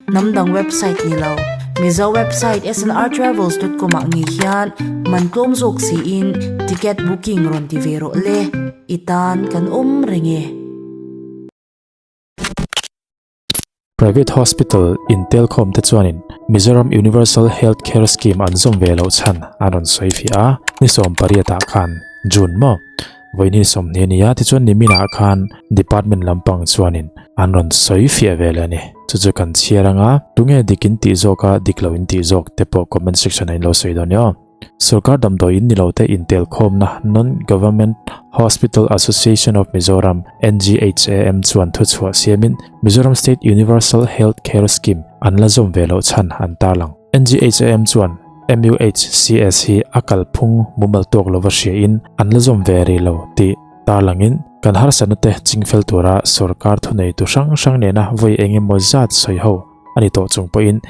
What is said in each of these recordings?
Hnam dang website ni lo, Mizo website snrtravels dot com ah ngei hian man tlawm zawk siin ticket booking rawn ti ve rawh le, i tan kan awm reng e. Private Hospital intelkhawm te chuanin Mizoram Universal Health Care Scheme an zawm ve loh chhan an rawn sawi fiah a, ni 18 ah khan June maw Vawiin hi 20 a ni a, tichuan niminah khan Department lampang chuanin an rawn sawi fiah ve leh a ni. Chu chu kan chhiar anga, tunge dik in tih zawk a, dik lo in tih zawk te pawh comment section ah in lo sawi dawn nia aw. Sorkar damdawi in ni lo te intelkhawmna Non-Government Hospital Association of Mizoram, NGHAM, chuan thuchhuah siamin Mizoram State Universal Health Care Scheme an la zawm ve loh chhan an tarlang. NGHAM chuan MUHCS hi a kalphung mumal tawk lova hriain an la zawm ve rih lo tih tarlangin kan harsatna te chingfel tura sorkar thuneitu hrang hrang nena vawi eng emaw zat sawi ho a ni tawh chung pawhin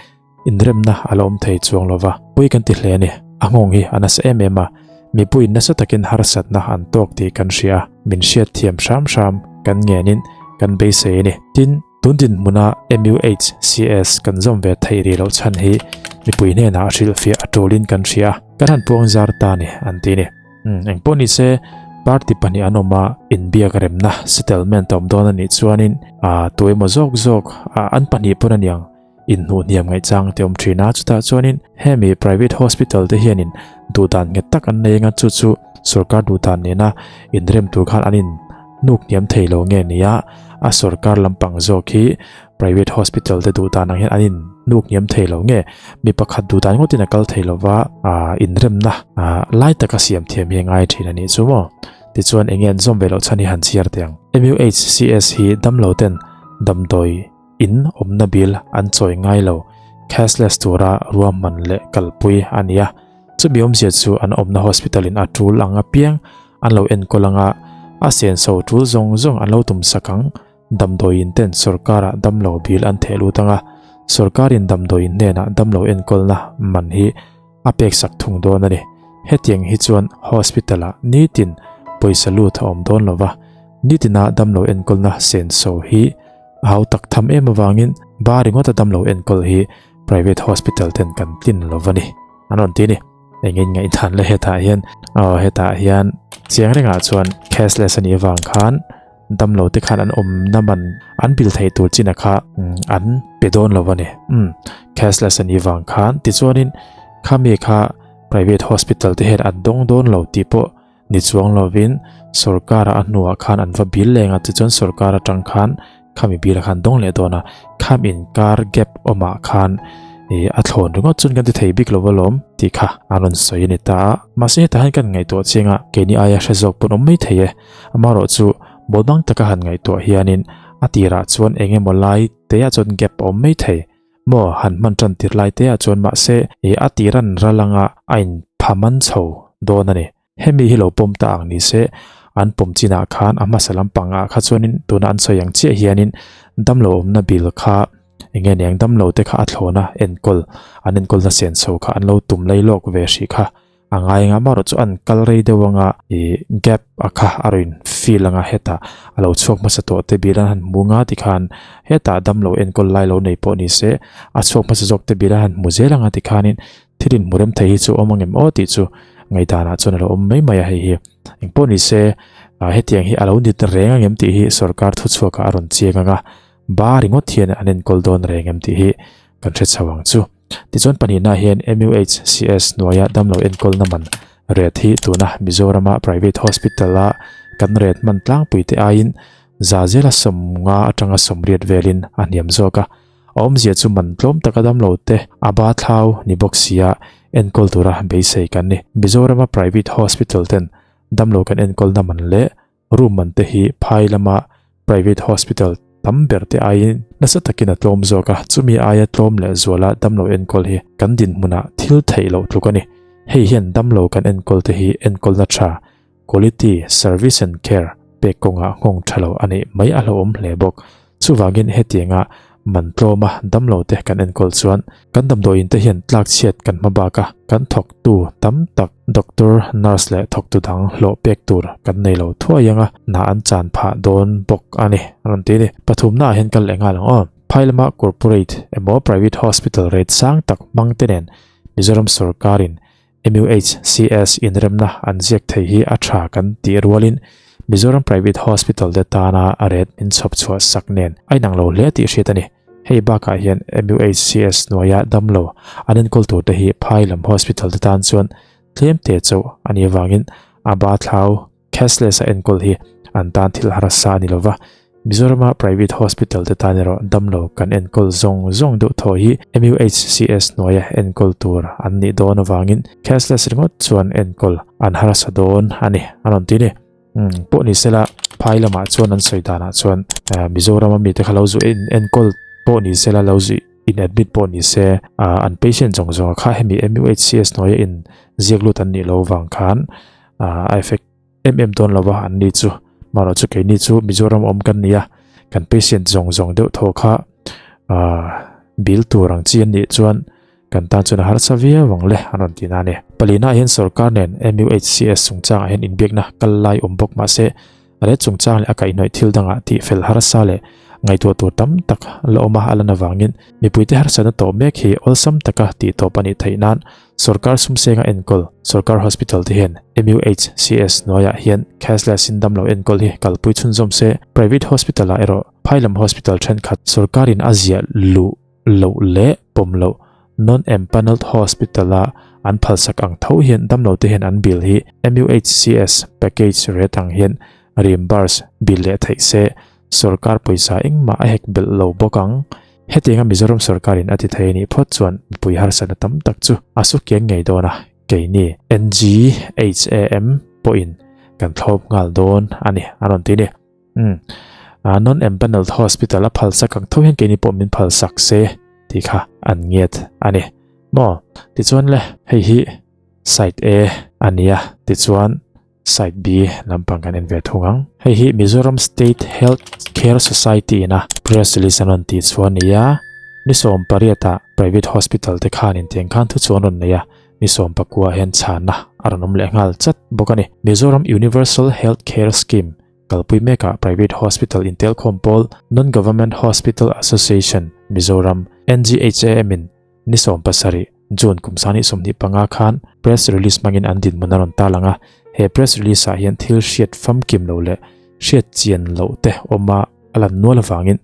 inremna a la awm thei chuang lova pui kan ti hle a ni. A nghawng hi a nasa em em a, mipuiin nasa takin harsatna an tawk tih kan hria a, min hriatthiam hram hram kan ngenin kan beisei a ni. Tin, Tun dinhmuna MUHCS kan zawm ve theih rih loh chhan hi mipui hnenah hrilhfiah a tulin kan hria a, kan han puang zar ta ni an ti ni. Umm, engpawh ni se, party pahnih an awm a, inbiak remna, settlement, a awm dawn a nih chuanin aa tu emaw zawk zawk, an pahnih pawn a niang, inhnuh hniam ngaihchang te awm thin a, chutah chuanin hemi private hospital te hianin duhdan nghet tak an nei anga chu chu sorkar duhdan nena inrem tur khan an in hnuk hniam thei lo nge nia a sorkar lampang zawk hi private hospital te duhdan ang hian an in hnuk hniam thei lo nge mi pakhat duhdan ngawtin a kal thei lova ah inremna ah lai taka siam thiam hi a ngai thin a nih chu maw tichuan enge an zawm ve loh chhan hi han chhiar teh ang. MUHCS hi damlo ten damdawi In awmna bil an chawi ngai lo, cashless tura ruahman leh kalpui a ni a. Chumi awmzia chu an awmna hospital in a tul ang apiang an lo enkawl anga, a senso tul zawng zawng an lo tum sak ang. Damdawiin ten sorkara damlo bil an theh lut anga, sorkarin damdawiin hnenah damlo enkawlna man hi a pek sak thung dawn a ni. Hetiang hi chuan hospital ah nitin pawisa lut a awm dawn lova, nitina damlo enkawlna senso hi A hau tak tham em avangin ba ringawta damlo enkawl hi private hospital ten kan tlin lo va ni. An rawn ti a ni. Engin ngaihdan le hetah hian aw hetah hian chiang rengah chuan cashless a nih avang khan damlo te khan an awmna man an bill theih tur chin a kha an pe dawn lo va ni. Umm cashless a nih avang khan tichuanin khami kha private hospital te hian an dawng dawn lo tih pawh Ni chuang lovin sorkara a hnuah khan an va bil leng a, tichuan sorkar atang khan khami bilah khan dawng leh dawn a, kham inkar gap awmah khan ih a thlawn ringawt chuan kan ti thei bik lo alawm tih kha an rawn sawi a ni ta a. Mahse hetah hian kan ngaihtuah chiang a, keini aia hre zawk pawn awm mai thei e. Amaherawh chu bawlbang taka han ngaihtuah hianin a tirah chuan eng emaw lai teah chuan gap a awm mai thei. Maw han hman tan tir lai te ah chuan mahse ih a tir an ral anga a in pha man chho dawn a ni. Hemi hi lo pawm ta ang ni se an pawm chin ah khan a hmasa lampang ah kha chuanin tuna an sawi ang chiah hianin damlo awmna bill kha eng nge niang damlo te kha a thlawn a enkawl an enkawlna senso kha an lo tum lei lawk ve hrih kha A ngai anga amaherawh chu an kal rei deuh anga ih gap a kha a rawn fill anga hetah a lo chhuak hmasa tawh te bil an han hmu anga tikhan hetah damlo enkawl lai lo nei pawh ni se a chhuak hmasa zawk te bil an han hmu zel anga tikhanin thil inhmu rem thei hi chu awm angem aw tih chu ngaihdanah chuan a lo awm mai mai a hei hi engpawh ni se ah hetiang hi a lo nit reng angem tih hi sorkar thuchhuakah a rawn chiang anga ba ringawt hian an enkawl dawn reng em tih hi kan hre chho ang chu. Tichuan pahnihna hian MUHCS hnuaia damlo enkawlna man ret hi tuna Mizorama private hospital-a kan ret hman tlangpuite aiin za zela 50 atanga 80 velin a hniam zawk a. A awmzia chu man tlawm taka damlo te a ba thlau ni bawk sia enkawl tura beisei kan ni. Mizorama private hospital ten damlo kan enkawlna man leh Room man te hi phai lama private hospital tam ber te aiin nasa takin a tlawm zawk a, chumi aia tlawm leh zuala damlo enkawl hi kan dinhmunah thil theih loh tluk a ni. Hei hian damlo kan enkawl te hi enkawlna tha, quality service and care, pek kawngah nghawng tha lo a neih mai a hlauhawm hle bawk. Chuvangin hetianga man tlawma damlo te kan enkawl chuan kan damdawiin te hian tlak chhiat kan hma bak a, kan thawktu tam tak doctor, nurse leh thawktu dang hlawh pek tur kan nei lo thuai anga hna an chan phah dawn bawk a ni a rawn ti a ni. Pathumnaah hian kal leh nghal ang aw. Phai lama corporate emaw private hospital rate sang tak hmang te nen Mizoram sorkarin MUHCS inremna an ziak thei hi a tha kan tih rualin Mizoram private hospital te tana a rate min chhawp chhuah sak nen a inang lo hle tih hriat a ni. Hei bakah hian MUHCS hnuaia damlo an enkawl tur te hi phai lam hospital te tan chuan tlem te chauh a nih avangin a ba thlau Cashless a enkawl hi an tan thil harsa a ni lova, Mizorama private hospital te tan erawh damlo kan enkawl zawng zawng deuh thaw hi MUHCS hnuaia enkawl tur an nih dawn avangin cashless ringawt chuan enkawl an harsa dawn a ni a rawn ti ni. Umm pawh ni sela phai lamah chuan an sawi danah chuan Mizorama mite kha lo zu enkawl pawh ni sela lo zu in admit pawh ni se an patient zawng zawng kha hemi MUHCS hnuaia in ziak lut an nih loh avang khan a effect em em dawn lova an ni chu marawh chu keini chu Mizoram awm kan ni a kan patient zawng zawng deuh thaw kha bill tur ang chi an nih chuan kan tan chuan a harsa viau ang le an rawn ti na a ni. Palina ah hian sorkar nen MUHCS chungchangah hian inbiakna kal lai awm bawk mahse A let chungchang leh a kaihhnawih thil dangah tih fel harsa leh ngaihtuah tur tam tak la awm a a lan avangin mipuite harsatna tawh mek hi awlsam taka tih tawp a nih theih nan sorkar sumsenga enkawl sorkar hospital te hian MUHCS hnuaiah hian cashless in damlo enkawl hi kalpui chhunzawm se private hospital ah erawh phailam hospital thenkhat sorkarin a ziah luh loh leh pawm loh non-empanelled hospital a an phalsak ang tho hian damlo te hian an bill hi MUHCS package rate ang hian reimburse bill leh theih se sorkar pawisa engmah a hek belh lo bawk ang. Hetianga Mizoram sorkarin a ti thei a nih phawt chuan mipui harsatna tam tak chu a su kiang ngei dawn a, keini NGHAM pawhin kan thlawp nghal dawn a ni a rawn ti a ni. Umm ah non empanelled hospital a phalsak ang tho hian keini pawh min phalsak se tih kha an ngiat a ni maw tichuan le hei hi side A a nia tichuan side B lampang kan en ve thung ang hei hi Mizoram State Health Care Society ina press release an rawn tih chu a ni a ni 18 ah private hospital te khan intiang khan thu chu an rawn nei a ni 19 hian chhanna a rawn awm leh nghal chat bawk a ni Mizoram Universal Health Care Scheme Kalpui mekah Private Hospital Intelkhawm Pawl, Non-Government Hospital Association, Mizoram, NGHAM in ni 17, June kum 2025 khan press release hmangin an dinhmun a rawn tarlang a. He press release ah hian thil hriat famkim loh leh hriat chian loh te awma a lan nual avangin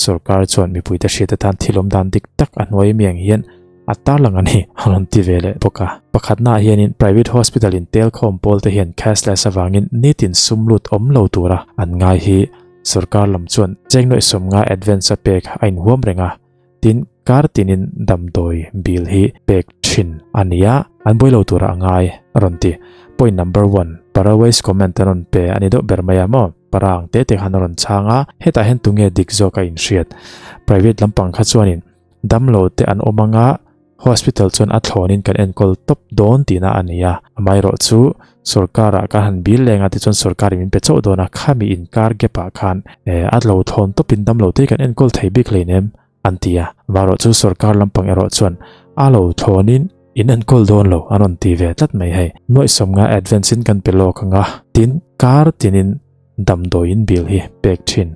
Sorkar chuan mipuite hriat atan thil awm dan dik tak a hnuai miang hian a tarlang a ni, a rawn ti ve leh bawk a. Pakhatnaah hianin private hospital in telkhawm pawl te hian cashless avangin nitin sum lut awm lo tura an ngai hi sorkar lam chuan cheng nuaih 50 advance a pek a inhuam reng a, tin kar tinin damdawi bill hi pek thin a ni a, an buai lo tura a ngai a rawn ti. Point number one, Paraways comment a rawn pe a ni deuh ber mai a maw? Parang te te khan a rawn chhang a, hetah hian tunge dik zawk a inhriat? Private lampang kha chuanin damlo te an awm anga hospital chuan a thlawnin kan enkawl tawp dawn tihna a ni a, amaherawh chu sorkarah kan han bil leng a tichuan sorkarin min pe chauh dawn a, khami inkar gap ah khan a lo thlawn tawpin damlo te hi kan enkawl thei bik hleinem an ti a, amaherawh chu sorkar lampang erawh chuan a lo thlawnin in enkawl dawn lo an rawn ti ve tlat mai hei. Nuaih 50 advance in kan pe lawk ang a, tin kar tinin damdawiin bill hi pek thin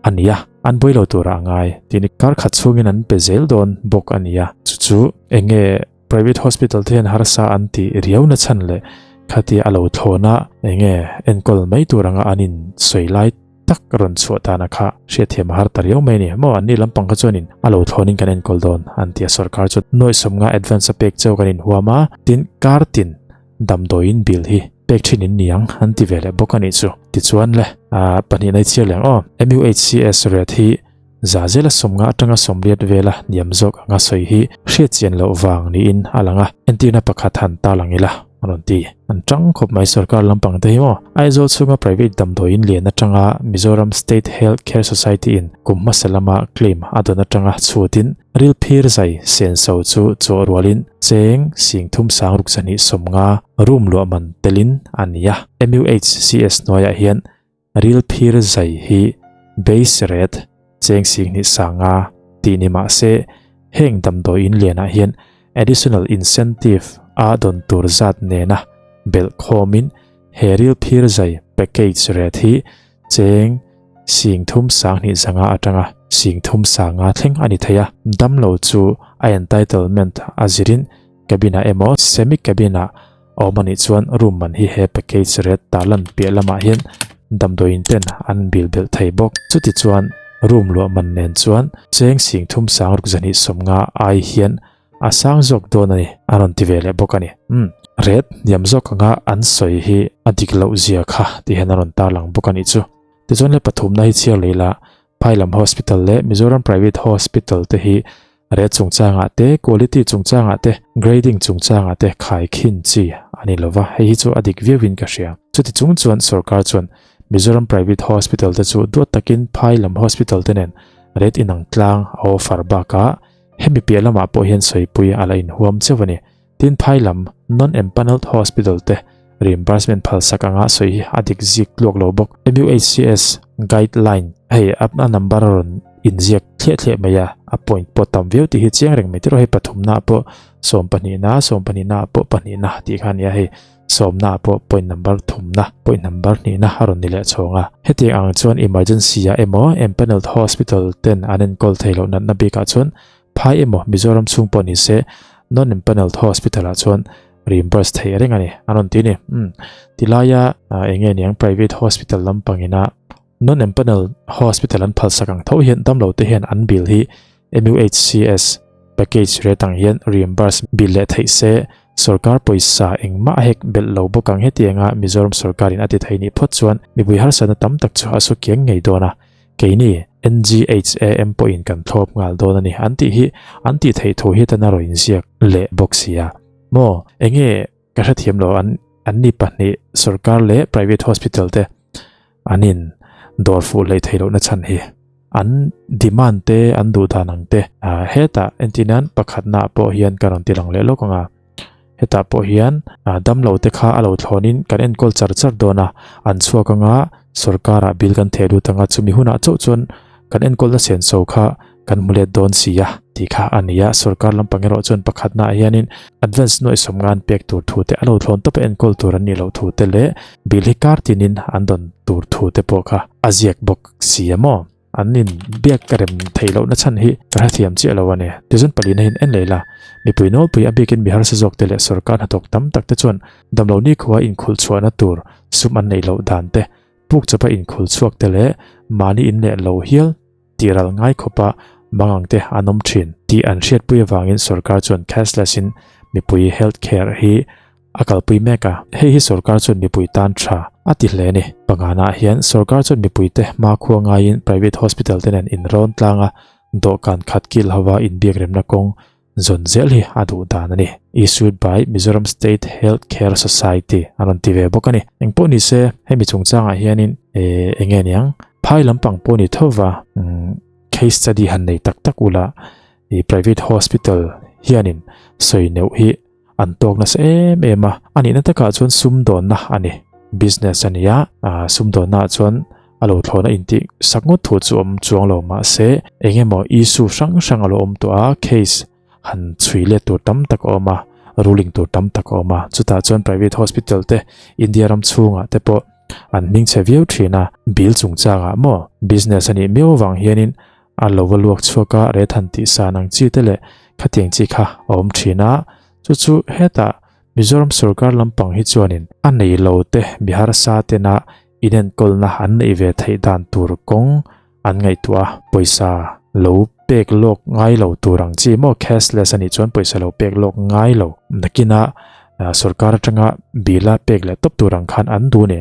a ni a, an buai lo turah a ngai tin kar khat chhungin an pe zel dawn bawk a ni a, chu chu eng nge private hospital te hian harsa an tih riau na chhan leh khatia a lo thlawn a eng nge enkawl mai tur anga an in sawi lai tak rawn chhuah tana kha hriatthiam a har ta riau mai a ni. Maw an ni lampang kha chuanin a lo thlawnin kan enkawl dawn an ti a, sorkar chu nuaih 50 advance a pek cheu kan inhuam a, tin kar tin damdawiin bill hi pek thin in ni ang an ti ve leh bawk a nih chu. Tichuan le pahnihna i chhiar leh ang aw. MUHCS rate hi za zela 50 atanga 80 vela hniam zawk anga sawi hi hriatchian loh vang niin a lang a, entirna pakhat han tarlang ila. A rawn ti. An tang khawp mai sorkar lampang te hi maw? Aizawl chhunga private damdawiin lian atanga Mizoram State Health Care Society in kum hmasa lama claim a dawn atanga chhutin ril phir zai senso chu chawh rualin cheng 30 6 250 room luah man telin a ni a. MUHCS hnuaiah hian Ril phir zai hi base rate cheng 2500 tih ni mah se heng damdawi in lianah hian additional incentive a dawn tur zat nena belh khawmin he ril phir zai package rate hi cheng 32 200 atanga. singthum sanga thleng a ni thei a. Damlo chu a entitlement a zirin cabin ah emaw semi cabin ah a awm a nih chuan room man hi he package rate tarlan piah lamah hian damdawiin ten an bil belh thei bawk. Chuti chuan room luah man nen chuan cheng singthum sang ruk zahnih sawmnga ai hian a sang zawk dawn a ni a rawn ti ve leh bawk a ni. Umm rate hniam zawk anga an sawi hi a dik loh zia kha tih hian a rawn tarlang bawk a nih chu. Tichuan le pathumna hi chhiar leh ila Phailam Hospital leh Mizoram Private Hospital te hi rate chungchangah te, quality chungchangah te, grading chungchangah te khaikhin chi a ni lova, hei hi chu a dik viauin ka hria. Chuti chung chuan sorkar chuan Mizoram Private Hospital te chu duat takin Phailam Hospital te nen rate inang tlang a offer bakah hemi piah lamah pawh hian sawipui a la inhuam cheuh a ni. Tin phai lam non-empanelled hospital te reimbursement phalsak anga sawi hi a dik zik tluak lo bawk. MUHCS guideline hei a number a rawn inziak thliah thliah mai a, a point pawh tam viau tih hi chiang reng mai tiraw hei pathumna ah pawh sawm pahnihna sawm pahnihna ah pawh pahnihna tih kha a nia hei sawmna ah pawh point number thumna point number hnihna a rawn ni leh chhawng a. Hetiang ang chuan emergency ah emaw empanelled hospital ten an enkawl thei loh natna bikah chuan Phai emaw Mizoram chhung pawh ni se non-empanelled hospital ah chuan reimburse theih reng a ni an rawn ti a ni. Umm tilaia eng nge niang private hospital lampangina non-empanelled hospital an phalsak ang tho hian damlo te hian an bill hi MUHCS package rate ang hian reimburse bill leh theih se sorkar pawisa engmah a hek belh lo bawk ang hetianga Mizoram sorkarin a ti thei nih phawt chuan mipui harsatna tam tak chu a su kiang ngei dawn a. Keini NGHAM pawhin kan thlawp nghal dawn a ni an tih hi an tih theih thu hi tan a rawn inziak leh bawk si a. Maw enge ka hrethiam lo an an ni pahnih sorkar leh private hospital te an in dawr fuh hlei theih lohna chhan hi an demand te an duh dan ang te hetah entirnan pakhatna pawh hian ka rawn ti lang leh lawk ang a. Hetah pawh hian damlo te kha a lo thlawnin kan enkawl char char dawn a, an chhuak anga sorkarah bill kan theh lut anga chumi hunah chauh chuan kan enkawlna senso kha kan hmu let dawn si a tih kha a ni a. Sorkar lampang erawh chuan pakhatnaah hianin advance nuaih sawmnga an pek tur thu te, a lo thlawn tawpa enkawl tur an nih loh thu te leh bill hi kar tinin an dawn tur thu te pawh kha a ziak bawk si a maw? An in biak ka rem theih lohna chhan hi ka hrethiam chiah lo a ni. Tichuan palina hian en leh ila, mipui nawlpui a biakin mi harsa zawk te leh sorkar hnathawk tam tak te chuan damlo nikhua inkhulh chhuahna tur sum an neih loh dan te, puk chawpa inkhulh chhuak te leh mahni in leh lo hial tih ral ngai khawpa mangang te an awm thin tih an hriatpui avangin sorkar chuan cashless in mipui health care hi A kalpui mek a, hei hi sorkar chuan mipui tan tha a ti hle a ni. Pangana hian sorkar chuan mipuite hmakhua ngaiin private hospital te nen inrawn tlang a, dawhkan khat kil hova inbiakremna kawng zawn zel hi a duh dan a ni. Issued by Mizoram State Health Care Society an rawn ti ve bawk a ni. Engpawh ni se, hemi chungchangah hianin eng nge niang phai lampang pawh ni tho va case study han nei tak tak ula private hospital hianin sawi neuh hi an tawk nasa em em a, a nihna takah chuan sumdawnna a ni, business a ni a, sumdawnna ah chuan a lo thlawhna intih sak ngawt thu chu awm chuang lo mahse eng emaw issue hrang hrang a lo awm tawh a, case han chhui let tur tam tak a awm a, ruling tur tam tak a awm a, chutah chuan private hospital te India ram chhungah te pawh an hmingchhe viau thin a, bill chungchangah maw business a nih miau avang hianin A lo va luak chhuak a, rethan tih san ang chi te leh khatiang chi kha a awm thin a, chu chu hetah Mizoram sorkar lampang hi chuanin a nei lo te mi harsa tena inenkawlna an neih ve theih dan tur kawng an ngaihtuah a, pawisa lo pek lawk ngai lo tur ang chi maw cashless a nih chuan pawisa lo pek lawk ngai lo nakina sorkar atanga bill a pek leh tawp tur ang khan an duh a ni.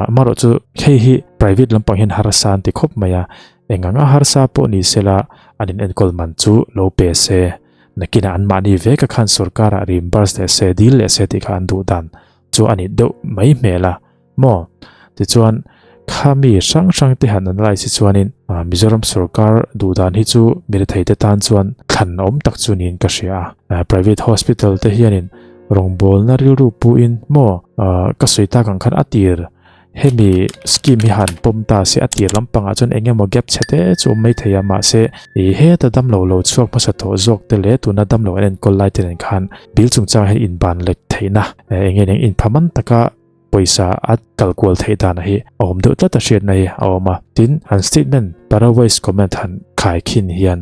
Amaherawhchu chu hei hi private lampang hian harsa an ti khawp mai a, Eng anga harsa pawh ni sela an in enkawl man chu lo pe se. Nakinah an mahni veka khan sorkarah reimburse leh se, dil leh se tih kha an duh dan chu a nih deuh mai hmel a maw? Tichuan kha mi hrang hrang te han analyse hi chuanin Mizoram sorkar duh dan hi chu mirethei te tan chuan thlan awm tak chu niin ka hria a. Private hospital te hianin rawngbawlna rilru puin maw ka sawi tak ang khan a tir Hemi scheme hi han pawm ta se a tir lampangah chuan eng emaw gap chhe te chu awm mai thei a, mahse ih heta damlo lo chhuak hmasa tawh zawk te leh tuna damlo an enkawl lai te nen khan bill chungchang hian inban lek theihna eng nge eng inphaman taka pawisa a kal kual theih dan hi a awm deuh tlat a hriatna hi a awm a. Tin, an statement paraphrase comment han. khaikhin hian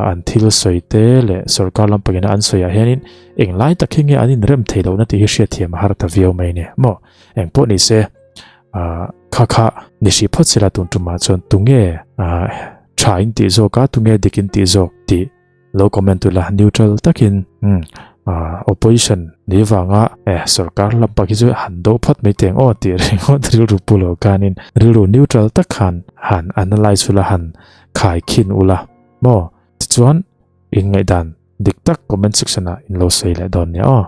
an thil sawi te leh sorkar lampangina an sawiah hianin englai tak hi nge an inrem thei lohna tih hi hriatthiam a har ta viau mai a ni maw. Engpawh ni se kha kha ni hrih phawt sela tun tumah chuan tunge tha in tih zawk a tunge dik in tih zawk tih Lo comment ula neutral takin umm opposition ni vanga eh sorkar lampak hi chu han do phawt mai teng aw tih ringawt rilru pu lo khanin rilru neutral tak khan han analyse ula han khai khin ula maw tichuan in ngaihdan dik tak comment section ah in lo sawi leh dawn nia aw.